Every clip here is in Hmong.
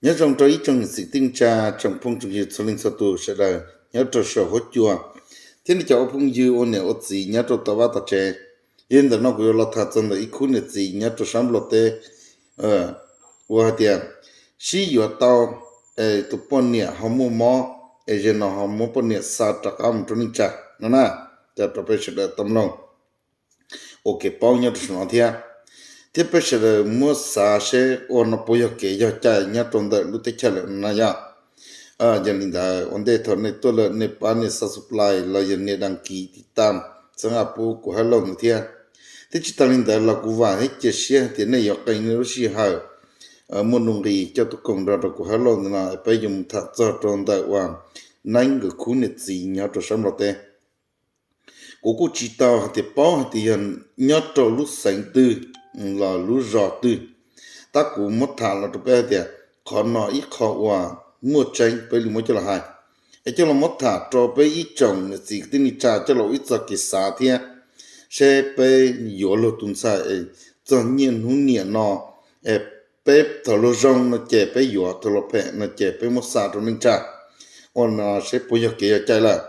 Nyob zoo rau ib tsoom niam txiv kwv tij neej tsa, tsoom phooj tsoom ywg txhua leej txhua tus sawv daws nyob rau saum huab cua, thiab nej cov ua phooj ywg ua niam ua txiv nyob rau tom vaj tom tsev. Yog li ntawm no kuv yuav los tham txog ntawm ib khub niam txiv nyob rau sab Nplog teb uas hais tias sib yuav tau, es tus poj niam ho muaj mob, es zaum no ho muab poj niam xa rov qab mus rau neej tsa no na, coj rau peb sawv daws tau mloog ua kev paub nyob rau saum no thiab. Thiab peb sawv daws muab xav seb ua no puas yog kev yog cai nyob rau ntawm lub teb chaws lawm no na yom. Yog li ntawd ua ntej thaum nej tuaj lawm nej pab nias subscribe los yog nias đăng ký tiv tam, txhawb nqa pub kuv hab lauj ntawd thiab. Thiab tsis tas li ntawd los kuv vam thiab cia siab hais tias nej yuav qee nej lub sij hawm muaj nuj nqis coj tus koom nrog rau kuv hab lauj ntawm no, peb yuav mus tham txog rau ntawm uas Neeb nkawd khub niam txiv nyob rau sab Nplog teb. Kuv kuj tsis tau hais tias paub hais tias yog nyob rau lub xeev twg los lub zos twg, tab kuv muab tham los rau peb hais tias qhov no ib qho uas muaj tseeb peb li muab coj los hais, es coj los muab tham rau peb ib tsoom niam txiv kwv tij neej tsa coj los ua ib txoj kev xav thiab, seb peb yuav luag tus ntxhais es txog niaj hnub niam no, es peb thaum luag zoo no ces peb yuav, thaum luag phem no ces peb muab xa rau neej tsa, ua no seb puas yog kev yog cai lawm.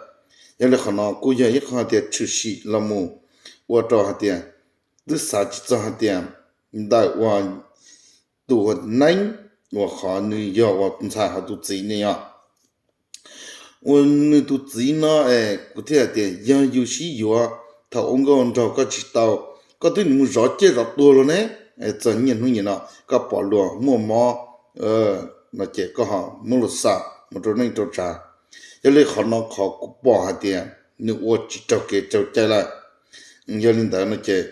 Yog li qhov no kuj yog ib qho hais tias tshwm sim los mus ua rau hais tias twb xav tsis txog hais tias ntawm uas tus Neeb uas qhov nws yog uas tus ntxhais hos tus txiv ne yom. Uas nws tus txiv no es kuv thiaj hais tias yog yus sib yuav thaum ua nkauj nraug koj tsis tau, koj twb nim mus zov ciaj zov tuag luag ne, txog niaj hnub niam no koj pom luag muaj mob no ces koj ho muab luag xa mus rau neej rau tsa. Yog li qhov no qhov kuv pom hais tias nws ua tsis raug kev raug cai lawm. Yog li ntawd no ces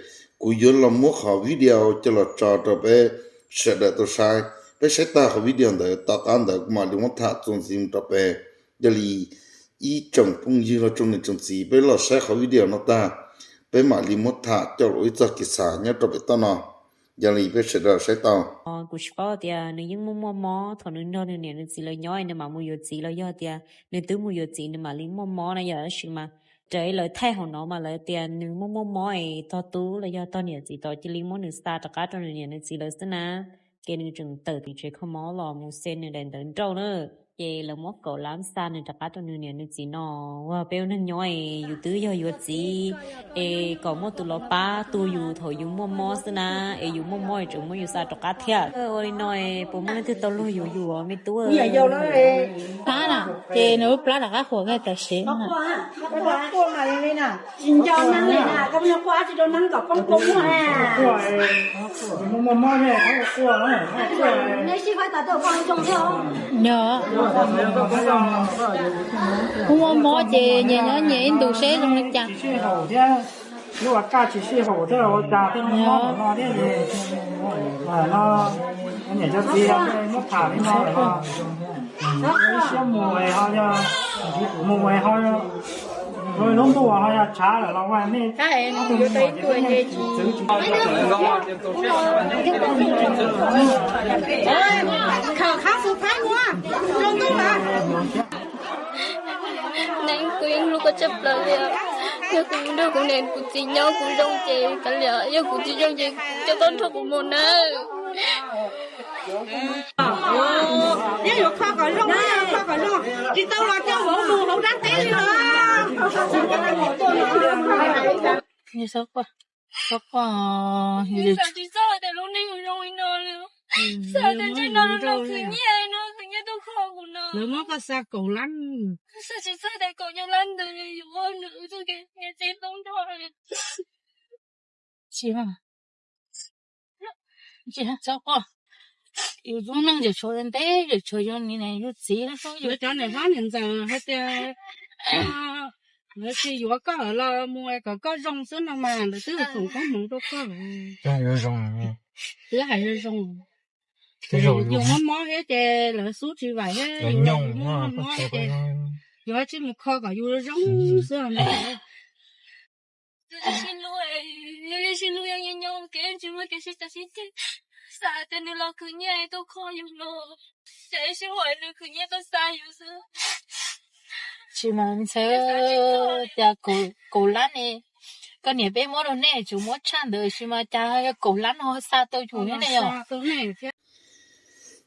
kuv yuav los muab qhov video coj los tso rau peb sawv daws tau saib. Peb saib tag qhov video ntawd tom qab ntawd kuv mam li muab tham txuas ntxiv mus rau peb. Yog li ib tsoom phooj ywg los tsoom niam tsoom txiv, peb los saib qhov video no tag, peb mam li muab tham coj los ua ib txoj kev xav nyob rau pem toj no. Yog li peb sawv daws saib tau. Kuv tsis paub tias nws yeej muaj muaj mob, thaum nws nrog nws niam nws txiv lawv nyob nws mam mus yuav txiv los yog tias nws twb mus yuav txiv nws mam li muaj mob na yom. Tab sis mas raws lawv thaij hauv no mas lawv tias nws muaj muaj mob es tog tub los yog tog niam txiv tod cia li muab nws xa rov qab rau nws niam nws txiv lawv xwb na. Ces nws tseem tawm tim tsev kho mob los mus xem nws daim ntawv nrauj na. Ces lawv muab kaum lab xa nws rov qab rau nws niam nws txiv no. Ua peb ua neeg nyob es yus twb yog yuav txiv es kom muaj tus los pab tu yus thaum yus muaj mob xwb na, es yus muaj mob es tseem muab yus xa rov qab thiab. Ua li no es puas muaj leej twg tau luag yuav yus me tub? Plab na, ces nws lub plab rov qab huam kiag tam sim. Yog, kuv muaj mob ces nyias nyob nyias ib ntus seb zoo li cas. Lub ua kaj tsis sij haum thiab ua cas thiaj muaj mob no thiab. No, niam cov txiv muab tham li no los ib siab mus ho yog, mus ho lub ntuj ho yog tshav lawm los ua nej. Neeb, kuv yeej hlub koj tshaj plaws li. Yog kuv mus nrog kuv niam kuv txiv nyob kuv zoo ces kav liam, yog kuv tsis zoo ces coj koj nrog kuv mus nawb. Neb yuav kho kom zoo, kho kom zoo, tsis tau los coj vauv mus hauv dab teb li los. Xav tsis txog tias lub neej zoo li no li. Xav tias ntshe no los khwv nyiaj no, khwv nyiaj tuaj kho kuv no. Lawv muab koj xa kaum lab. Xav tsis txog tias kaum nyuag lab ntawd yuav ua nws txoj kev txij tub nrog li. Tsis, tsis txhob quaj. Yus lub neej ces tshuav ntev ces tshuav yus niam yus txiv xwb. Yus cov niam hlob niam ntxawm hais tias lawv tsis yuav koj los mus kom koj zoo xwb no mas lawv twb foom koob hmoov rau koj. Twb hais zoo zoo. Yus mob mob thiab ces lawv xub tsis vaim thiab, yus mob mob ces yus tsij mus kho kom yus zoo xwb. Sib hlub, sib hlub nyob nyob kev tsis muaj kev sib cav sib ceg. Xav tias nws los khwv nyiaj tuaj kho yus no, ces sib hlub nws khwv nyiaj tuaj xa yus xwb. Tsis mas ntxhais, cas kaum lab ne, koj niam peb muab rau nej tsuas muab tshaj ntawd sis mas cas yog kaum lab no xa tau yus thiab ne yom.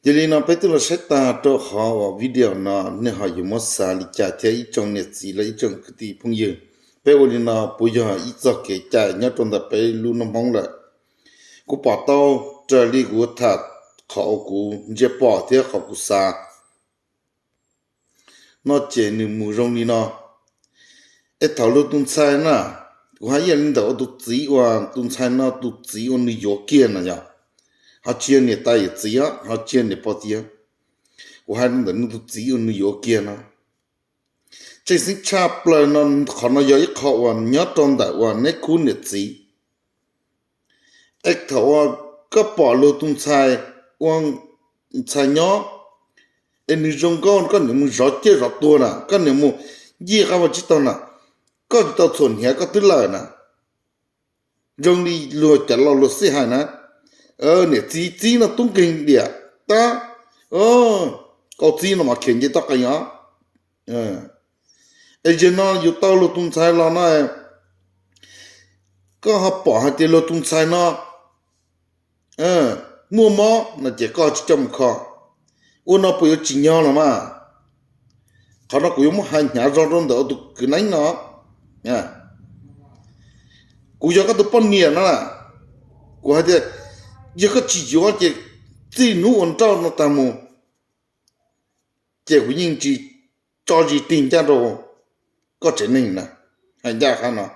Yog li no peb twb los saib tag rau qhov uas video no nej ho yuav muab xav li cas thiab ib tsoom niam txiv los ib tsoom kwv tij phooj ywg. Peb ua li no puas yog ib txoj kev cai nyob rau ntawm peb lub noob Hmoob lawm? Kuv pom tau raws li kuv tham, qhov uas kuv ntsia pom thiab qhov kuv xav no ces nws mus zoo li no. Es thaum luag tus ntxhais na, kuv hais ib yam li ntawm ua tus txiv uas tus ntxhais no tus txiv uas nws yuav kiag na yog, ho tsis yog niam tais yawm txiv, ho tsis yog niam pog txiv. Kuv hais ntawm nws tus txiv uas nws yuav kiag no, tseem ceeb tshaj plaws no, qhov no yog ib qho uas nyob rau ntawm uas neb khub niam txiv. Es thaum uas koj pom luag tus ntxhais ua ntxhais nyob, es nws zoo nkauj koj niam mus zov ciaj zov tuag na, koj niam mus ncig qab vaj tsib taug na, koj tsis tau txhuam hniav koj twb lawm na. Zoo li luag cov laus luag xij hais na, niam txiv txib no tub nkeeg diam tab, koj txib no mas khiav nce toj qees os. Es yog no yus tau luag tus ntxhais los no, koj ho pom hais tias luag tus ntxhais no muaj mob no ces koj tsis coj mus kho, ua no puas yuav tsim nyog los mas? Qhov no kuv yuav muab hais hnyav zog rau ntawm tus kwv neeb no. Kuv yog koj tus poj niam no, kuv hais tias yog koj tsis yuav ces txij hnub ua nrauj no tag mus ces kuv yeej tsis tso zis tig ncaj rau koj tsev neeg na. Hais ncaj qhov no,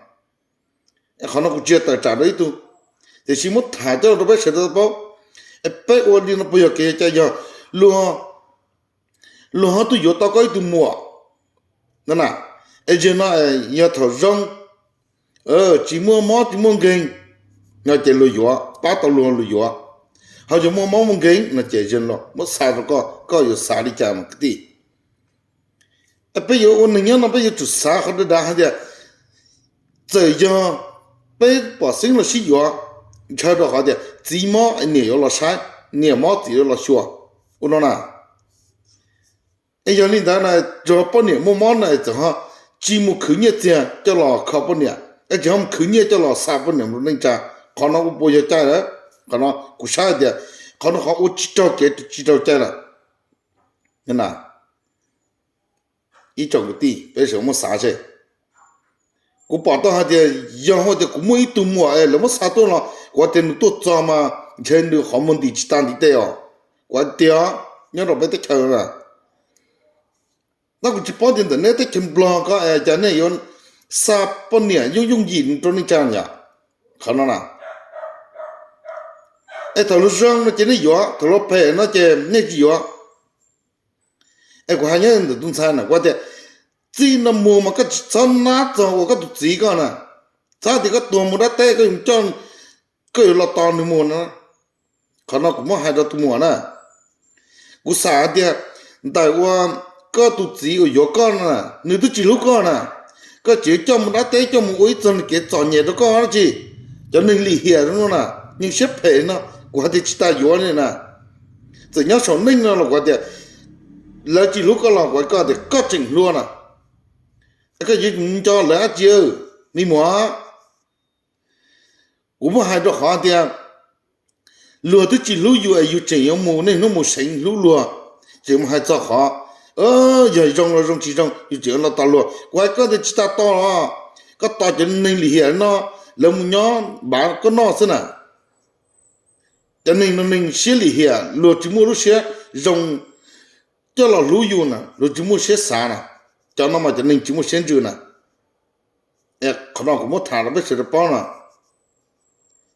qhov no kuv tsis yog tawm tsam rau ib tug, tiam sis muab tham coj rau peb sawv daws paub. Es peb ua li no puas yog kev cai? Yog luag, luag ho tuaj yuav tau koj ib tug muam no na, es yog no yog thaum zoo, tsis muaj mob tsis muaj nkeeg no ces luag yuav, pab tau luag luag yuav. Ho yog muaj mob muaj nkeeg no ces yog luag muab xa rau koj, koj yuav xav li cas mas kwv tij? Peb yuav ua neeg nyob no peb yuav tsum xav qhov dav dav hais tias, txawm yog peb pom xeeb los sib yuav, ntshaw rau qhov tias txiv mob niam yuav los saib, niam mob txiv yuav los xyuas, ua no na. Es yog li ntawd na, tsuas poj niam muaj mob na txawm ho tsis mus khwv nyiaj txiag coj los kho poj niam, es tsis ho mus khwv nyiaj coj los xa poj niam mus rau neej tsa, qhov no ua puas yog cai lawm? Qhov no kuv saib hais tias qhov no qhov ua tsis raug kev tsis raug cai lawm. Ib tsoom kwv tij peb sawv muab xav seb. Kuv pom tau hais tias yog hais tias kuv muaj ib tug muam es lawv muab xa tuaj los kuv hais tias nws tuaj txog mas ntshe nws qhov muag ntim tsis tas ntiv tes os. Kuv hais tias nyob rau peb teb chaws na, tab kuv tsis paub tias ntawm neb teb chaws Nplog ko es cas nej yuav xa poj niam yooj yooj yim rau neej tsa yom? Qhov no na, es thaum luag zoo no ces nej yuav, thaum luag phem no ces nej tsis yuav. Es kuv hais nyob ntawm tus ntxhais na, kuv hais tias txij no mus mas koj tsis txhob nab txog ua koj tus txiv koj na, txhob tias koj tuag mus dab teb koj yuav coj, koj yuav los tos nws mus no. Qhov no kuv muab hais rau tus muam na. Kuv xav hais tias ntawm ua koj tus txiv uas yuav koj no na, nws twb tsis hlub koj na, koj tseem yuav coj mus dab teb coj mus ua ib txog kev txom nyem rau koj dab tsi? Cov neeg lim hiam zoo no na, neeg siab phem no, kuv hais tias tsis tas yuav li na. Txawm nyob saum neej no los kuv hais tias lawv tsis hlub koj los kuv hais koj tias koj tseem hluas na, koj yuav nco lawv dab tsi? Me muam, kuv muab hais rau qhov tias luag twb tsis hlub yus es yus tseem yuav mus niaj hnub mus seev hlub luag, tseem mus hais txog qhov yog zoo los zoo tsis zoo yus tseem yuav los tos luag. Kuv hais koj tias tsis tas tos los, koj tos cov neeg lim hiam no, lawv mus nyob npav koj noj xwb na. Cov neeg no neeg siab lim hiam, luag tsis muaj lub siab zoo coj los hlub yus na, luag tsis muaj siab xav na. Cov no mas cov neeg tsis muaj siab ntsws na. Qhov no kuv muab tham rau peb sawv daws paub no.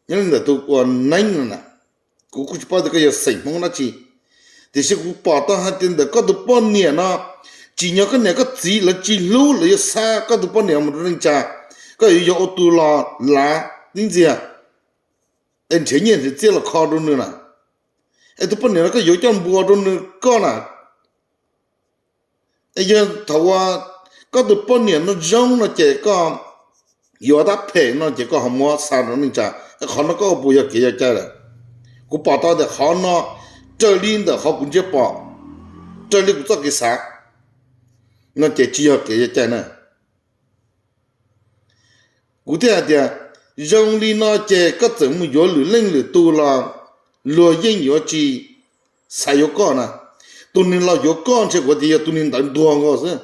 Nyob li ntawm tus uas neeb no na, kuv kuj tsis paub tias koj yog xeem Hmoob dab tsi, tiam sis kuv pom tau hais tias ntawm koj tus poj niam no, tsim nyog koj niam koj txiv lawv tsis hlub lawv yuav xa koj tus poj niam mus rau neej tsa, koj yuav yog ua tus los lav tib ntxiag, es nrhiav nyiaj nrhiav txiaj los kho rau nws na. Es tus poj niam no koj yuav coj npua rau nws koj na. Es yog thaum uas koj tus poj niam no zoo no ces koj yuav, tab phem no ces koj ho muab xa rau neej tsa. Es qhov no koj ua puas yog kev yog cai lawm? Kuv pom tau tias qhov no raws li ntawm qhov kuv ntsia pom, raws li kuv txoj kev xav no ces tsis yog kev yog cai na. Kuv thiaj hais tias zoo li no ces koj txawm mus yuav lwm leej lwm tus los luag yeej yuav tsis xav yuav koj na. Tus niag los yuav koj ntshe kuv tias yog tus niag ntawd ntuag nkaus xwb.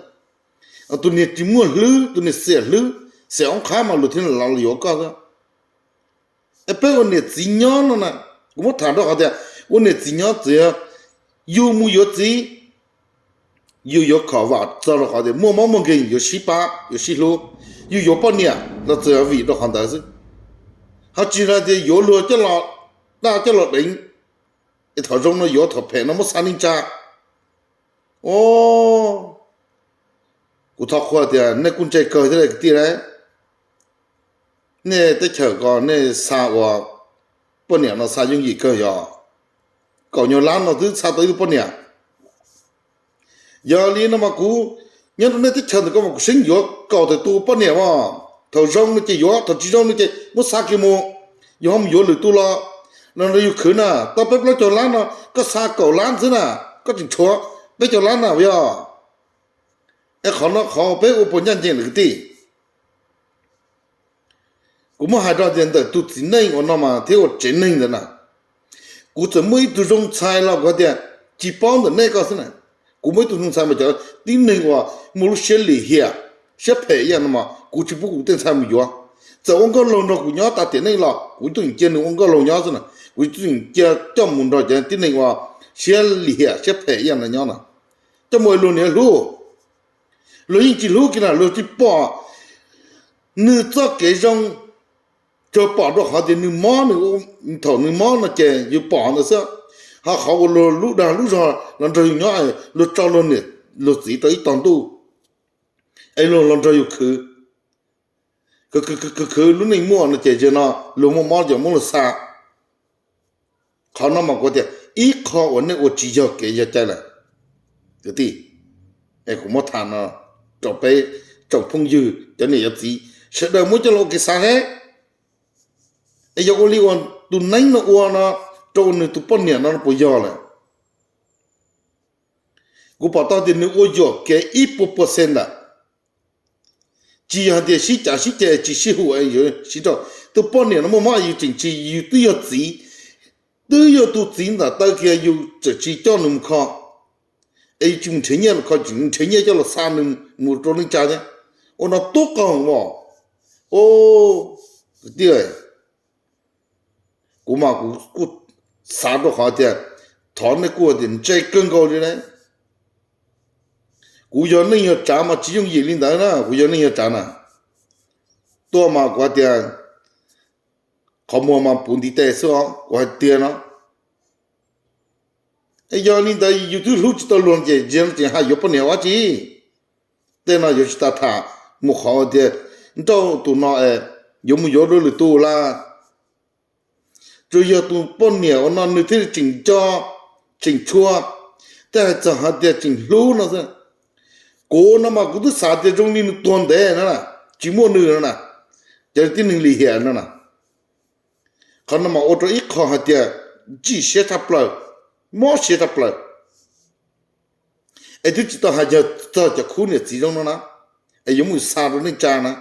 Tus niag tsis muaj hlwb, tus niag xiam hlwb, xiam oob qhab mas luag thiaj los yuav koj xwb. Es peb ua niam txiv nyob no na, kuv muab tham rau qhov tias ua niam txiv nyob txiv, yus mus yuav txiv, yus yuav khom vam txog rau qhov tias muaj mob muaj nkeeg yuav sib pab yuav sib hlub. Yus yuav poj niam los txawm vim rau qhov ntawd xwb, ho tsis hais tias yuav luag coj los daj coj los deev, es thaum zoo no yuav, thaum phem no muab xa neej tsa. Kuv thov qhuas tias nej kuj ntse kawg thiab kwv tij na. Nej teb chaws ko nej xa ua poj niam no xa yooj yim kawg yog kaum nyuag lab no twb xa tau ib tug poj niam. Yog li no mas kuv nyob rau nej teb chaws ntawm ko mas kuv seev yuav kaum tawm tus poj niam as. Thaum zoo no ces yuav, thaum tsis zoo no ces muab xa kiag mus, yus ho mus yuav lwm tus los, los nrog yus khwv na. Tau peb plaub caug lab no koj xa kaum lab xwb na, koj tseem tshuav peb caug lab na yog. Es qhov no qhov peb ua puas ncaj ncees lawm kwv tij? Kuv muab hais rau tias ntawm tus txiv neej uas no mas thiab ua tsev neeg ntawd na, kuv txawm muaj ib tug zoo txhais los kuv tias tsis paub ntawm nej ko xwb na. Kuv muaj ib tug zoo txhais mas cov tib neeg uas muaj lub siab lim hiam, siab phem ib yam no mas kuv tsis pub kuv tej ntxhais mus yuav. Txawm ua nkauj laug nrog kuv nyob tas tiam neej los kuv tuaj cia nws ua nkauj laug nyob xwb na, kuv tuaj cia coj mus nrog cov tib neeg uas siab lim hiam siab phem ib yam no nyob na. Coj mus luag niam hlub, luag yeej tsis hlub kiag na, luag tsis pom nws txoj kev zoo, tsuas pom rau qhov tias nws mob, nws, thaum nws mob no ces yus pom ntawd xwb. Ho qhov uas luag lub dag lub zog los nrog yus nyob, luag tso luag niam luag txiv rau ib tog ntuj, es luag los nrog yus khwv, khwv khwv lub neej muaj no ces yog no luag muaj mob ces muab luag xa. Qhov no mas kuv tias ib qho uas nej ua tsis yog kev yog cai lawm kwv tij. Es kuv muab tham no rau peb tsoom phooj ywg cov niam cov txiv sawv daws muab coj los ua kev xav thiab. Es yog ua li uas tus neeb no ua no rau nws tus poj niam no puas yog lawm? Kuv pom tau tias nws ua yuam kev ib puas puas xees ntawm. Tsis yog hais tias sib cav sib ceg tsis sib hu es yuav sib nrauj. Tus poj niam no muaj mob yus tseem tsis, yus twb yog txiv, twb yog tus txiv ntawm taw kiag yus tseem tsis coj nws mus kho, es yus tsis mus nrhiav nyiaj los kho, tseem nrhiav nyiaj coj los xa nws mus rau neej tsa thiab. Ua no tub qaug os. Kwv tij, kuv mas kuv kuj xav rau qhov tias thov nej kuj tias ntse kawg nkaus li na. Kuv yog neej yog tsav mas tsis yooj yim li ntawd na, kuv yog neej yog tsav na. Tuaj mas kuv hais tias qhov muag mas puv ntiv tes xwb os, kuv hais tiag no. Es yog li ntawd yus twb hlub tsis tau luag ces tseem hais yuav poj niam ua dab tsi? Tej no yuav tsis tas tham mus qhov tias nrauj tus no es yuav mus yuav dua lwm tus lawm. Tsuas yog tus poj niam uas no nws thiaj li tseem nco, tseem tshua, thiaj hais txog hais tias tseem hlub no xwb. Kuv no mas kuv twb xav tias zoo li nws tuag ntev no na, tsis muaj nws no na, cov tib neeg lim hiam no na. Qhov no mas ua rau ib qho hais tias ntsij siab tshaj plaws, mob siab tshaj plaws. Es twb tsis tau hais yog txog cov khub niam txiv zoo no na, es yuav mus xa rau neej tsa na.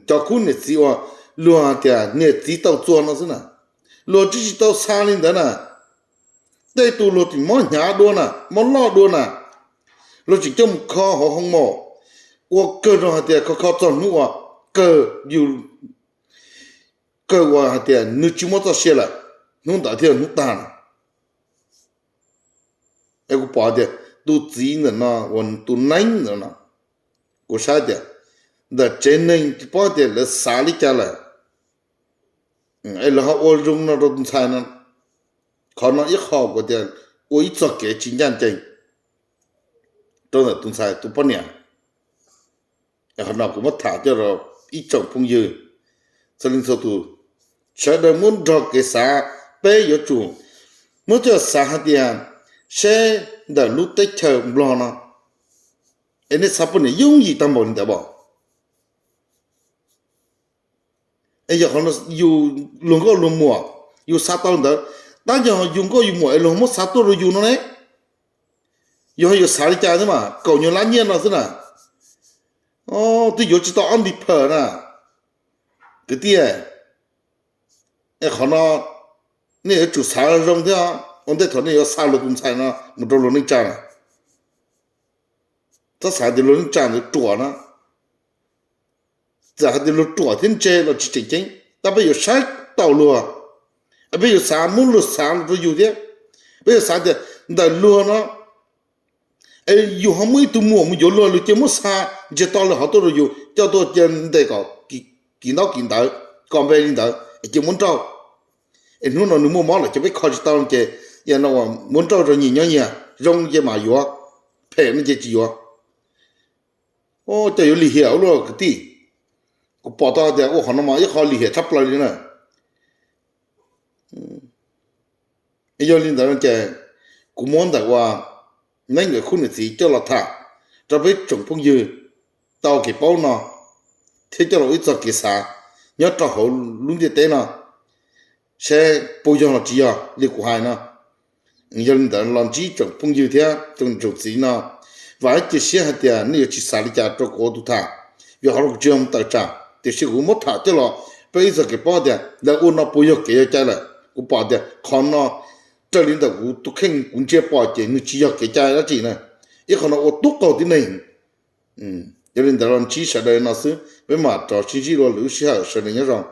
Cov khub niam txiv uas luag hais tias niam txiv tau txua no xwb na, luag twb tsis tau xa li ntawd na. Tej tus luag tseem mob hnyav dua na, mob loj dua na, luag tseem coj mus kho hauv hoo maum, ua kawg rau hais tias kho kho txog hnub uas kawg yus, kawg uas hais tias nws tsis muaj txoj sia lawm, hnub ntawd thiaj hnub tag na. Es kuv pom tias tus txiv ntawm no uas tus neeb ntawm no, kuv saib tias ntawm tsev neeg tsis paub tias lawv xav li cas lawm, es lawv ho ua zoo no rau tus ntxhais no. Qhov no ib qho kuv tias ua ib txoj kev tsis ncaj ncees rau ntawm tus ntxhais tus poj niam. Qhov no kuv muab tham coj rau ib tsoom phooj ywg txhua leej txhua tus, sawv daws muab nrog kev xav, peb yuav tsum muab coj xav hais tias seb ntawm lub teb chaws Nplog no es nej xa poj niam yooj yim tag npaum li ntawd pom. Es yog qhov no yus luag nkauj luag muam yus xa tau ntawd, tab yog yus nkauj yus muam es luag muab xa tuaj rau yus no ne, yus ho yuav xav li cas xwb mas kaum nyuag lab nyiaj no xwb na, twb yuav tsis tau ob nti phawm na kwv tij. Es qhov no Nej yuav tsum xav zoo thiab, ua ntej thaum nej yuav xa luag tus ntxhais no mus rau luag neej tsa na, txhob xav tias luag neej tsa ntawd ruam na. Txawm hais tias luag ruam thiab ntse los tsis tseem ceeb, tab peb yuav saib taus luag, peb yuav xav muab luag xav los rau yus thiab. Peb yuav xav tias ntawm luag no es yus ho muaj ib tug muam mus yuav luag, luag cia muab xa ntsiag to lawm ho tuaj rau yus, coj tuaj cia ntes kom kis ntaub kis ntawv, kom npe li ntawd es cia muab nrauj. Es hnub no nws muaj mob lawm ces peb kho tsis tau ces, no muab nrauj rau nyias nyob nyias, zoo ces mam yuav, phem no ces tsis yuav. Cov yuav lim hiam ua luaj kwv tij. Kuv pom tau tias ua qhov no mas ib qho lim hiam tshaj plaws li na. Yog li ntawd ces kuv muab ntawm uas neeb nkawd khub niam txiv coj los tham rau peb tsoom phooj ywg tau kev paub no, thiab coj los ua ib txoj kev xav nyob rau hauv lub ntiaj teb no, saib puas yog los tsis yog li kuv hais no. Yog li ntawd los ntsib tsoom phooj ywg thiab tsoom niam tsoom txiv no, vam thiab cia siab hais tias nej yuav tsis xav li cas rau kuv ua tus tham, vim qhov no kuv tsis yog mus tawm tsam, tiam sis kuv muab tham coj los peb ib txoj kev paub tias lawv ua no puas yog kev yog cai lawm. Kuv pom tias qhov no raws li ntawm kuv tus kheej kuv ntsia pom ces nws tsis yog kev cai dab tsi na, ib qho no ua tub qaug tib neeg. Yog li ntawd los ntsib sawv daws no xwb, peb mam rov sib ntsib dua lwm lub sij hawm, sawv daws nyob zoo.